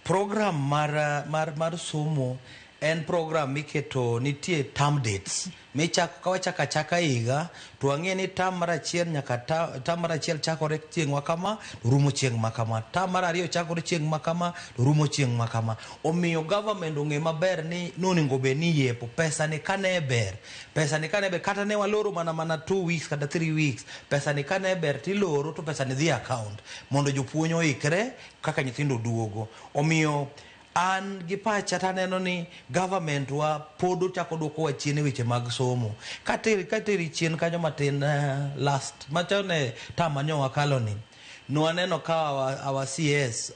Program mar somo en program miketo nitie term dates michako. Ka wachako achaka higa, to wang'e ni term mar achiel nyaka term mar achiel chakore chieng' ma kama to rumo chieng' ma kama, term mar ariyo chakore chieng' ma kama to rumo chieng' ma kama. Omiyo government ong'e maber ni nonego bed ni yepo pesa ni kane ber, pesa ni kane ber, kata ne waloro mana 2 weeks kata 3 weeks, pesa ni kane ber tiloro to pesa ni dhi e account mondo jopuonj oikre kaka nyithindo duogo. Omiyo an gi pacha taneno ni government wa pod ochako duokowa chien e weche mag somo. Kateri chien kanyo matin, last machon e term manyo wakalo ni nwaneno ka our CS,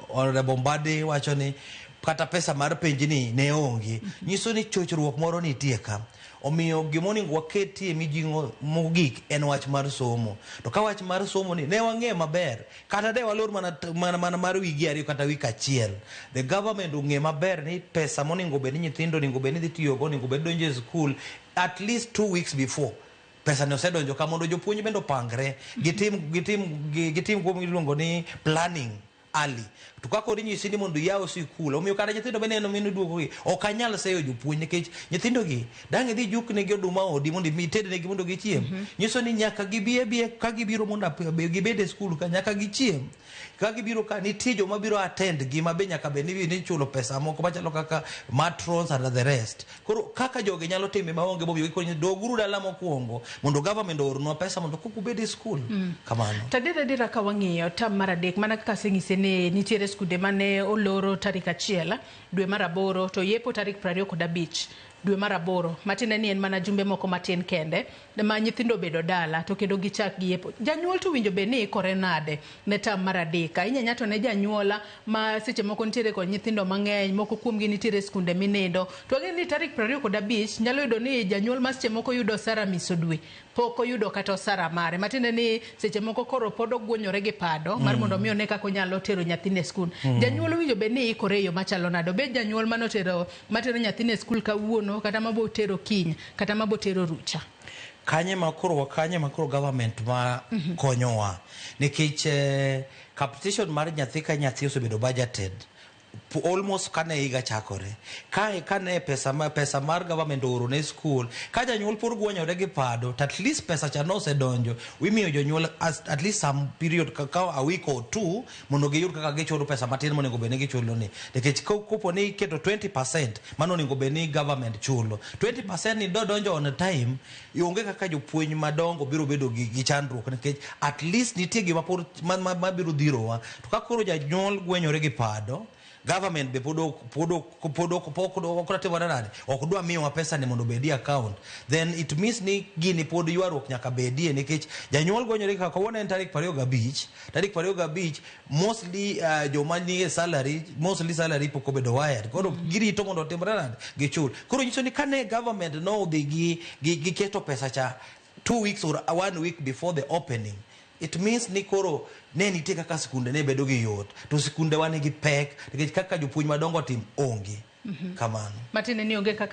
Honorable Mbadi, wacho ni kata pesa mar penj ni ne onge, nyiso ni chochruok moro nitie ka. Omiyo gimonego waketie mijing'o mogik en wach mar somo. To ka wach mar somo ni ne wang'e maber, kata de walor mana mar wigi 2 kata wik achiel, the government ong'e maber ni pesa monego bed ni nyithindo onego bed ni dhi tiyogo, onego bed ni donjo e school at least 2 weeks before, pesa ni osedonjo ka mondo jopuonj bende opangre gitim kuom iluongo ni planning early. To ka koro inyisi ni mondo iyaw sikul, omiyo kata nyithindo bende neno mino duogogi ok anyal seyo jopuonj, nikech nyithindogi dang' idhi juknegi oduma odi mondo itednegi mondo gichiem. Nyiso ni nyaka gibi abia ka gibiro mondo gibed e skul ka, nyaka gichiem. Ka gibiro ka, nitie joma biro attend gi ma be nyaka bed ni ichulo pesa moko machalo kaka matrons and the rest. Koro kaka jogi nyalo time maonge momiyo gikonyo, doguru dala mokwongo mondo government oornwa pesa mondo kok ubed e skul kamano. To adier adiera, ka wang'iyo term mar adek, mana kaka asenyise ni nitiere skunde mane oloro tarik 1 dwe mar aboro to yepo tarik 25 dwe mar aboro, matiende ni en mana jumbe moko matin kende ma nyithindo obedo dala to kendo gichak giyepo. Janyuol to winjo bed ni ikore nade ne term mar adek? Ahinya ahinya to ne janyuola ma seche moko nitiere kod nyithindo mang'eny, moko kuomgi nitiere e skunde minindo. To wang'eyo ni tarik 25 nyalo yudo ni janyuol ma seche moko yudo osara miso dwe pok oyudo kata osara mare, matiende ni seche moko koro pod ogwonyore gi pado mar mondo mi one kaka onyalo tero nyathine e skul. Janyuol owinjo bed ni ikore e yo machalo nade? Obed janyuol manotero matero nyathine e skul kawuono, kata mabo tero kiny, kata mabo tero rucha. Kanye ma koro government ma konyowa, nikech capitation mar nyathi ka nyathi osebedo budgeted almost kane higa chakore kae. Kane pesa mar government ooro ne school, ka janyuol pod gwonyore gi pado, to at least pesa cha nosedonjo, imiyo jonyuol at least some period ka a week or two mondo giyud kaka gichulo pesa matin monego bed ni gichulo ni, nikech kopo ni iketo 20% mano onego bed ni government chulo 20% ni dodonjo on time, onge kaka jopuonj madongo biro bedo gi chandruok, nikech at least nitie gima pod ma biro dhirowa. To ka koro janyuol gwenyore gi pado, government be pod ok otimore nade, ok dwa miyowa pesa ni mondo obedi account, then it means ni gini pod ywaruok nyaka bedie, nikech janyuol gwenyore. Kaka kawuono en tarik 25, tarik 25 mostly joma nie salary, mostly salary pok obedo wired, koro girito mondo otimre nade, gichul. Koro nyiso ni kane government nodhi gi keto pesa cha 2 weeks or one week before the opening, it means ni koro ne nitie kaka sikunde ne bedo gi yot. To sikunde wa nigi pek nikech kaka jopuonj madongo tim onge kamano. Matiende ni onge kaka.